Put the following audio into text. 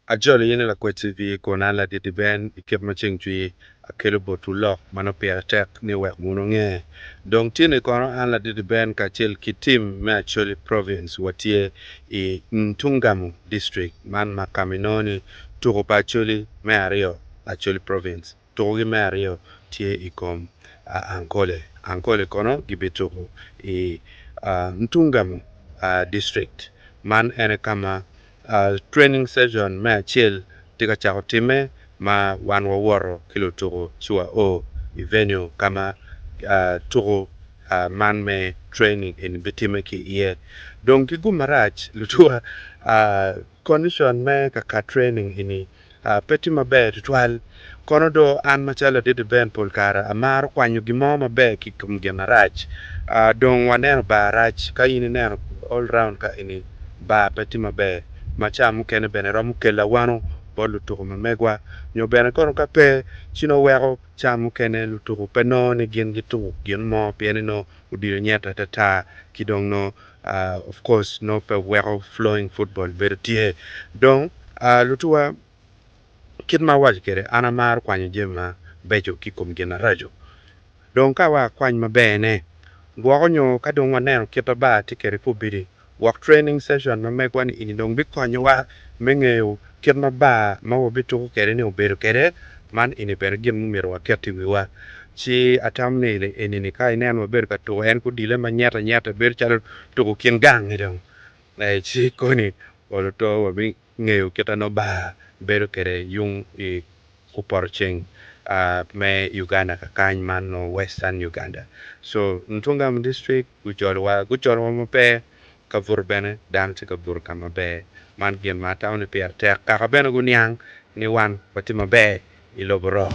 Ajolo in i Lakwec TV kun an ladit Ben i kit ma ceng cwir akelo botwu lok ma nongo pire tek ni wek wun wunge. Dong tye-ni kono an ladit Ben kacel ki tim me Acholi Province watye i Ntungamo District man ma ka ma inongo ni tuko pa Acholi me aryo Acholi Province tukogi me aryo tye i kom Ankole. Ankole kono gibituko i Ntungamo District man ene ka ma Training session me acel tye ka cako timme ma wan wawoto ki lutuku ci wa o i venue ka ma tuku man me training eni bitimme ki iye dong ki gum marac lutuwa condition me kaka training eni pe tye maber tutwal kono do an macalo ladit event pol kare amaro kwanyo gin mo maber ki i kom gin marac dong waneno bar rac ka in ineno all round ka eni bar pe tye maber ma ca mukene bene romo kelo awano bot lutuku ma megwa nyo bene kono ka pe ci nongo weko ca mukene lutuku pe nongo ni gin gituko gin mo pien ni nongo odilo nyete atata ki dong nongo of course nongo pe weko flowing football bedo tye dong lutuwa kit ma awaco kwede an amaro kwanyo jami mabeco ki i kom gin maraco dong ka wa akwany maber-ne gwoko nyo ka dong waneno kit ma bar tye kwede ki obedi gwok training session ma megwa ni eni dong bikonyowa me ngeyo kit ma bar ma wabituko kwede ni obedo kwede man eni bene gin ma myero waket i wiwa ci atamo ni eni ka ineno wabedo ka tuko en ki odile ma nyete anyeta bedo calo tuko kin gang-ngi dong ci koni olo to ngeyo kit ma nongo bar bedo kwede yung i kupoto ceng me Uganda kakany man nongo Western Uganda so Ntungamo District gujolowa gujolowa maber kabuto bene dano tye ka buto ka maber man gin ma atamo ni pire tek kaka bene guniang ni wan watye maber i lobo rok.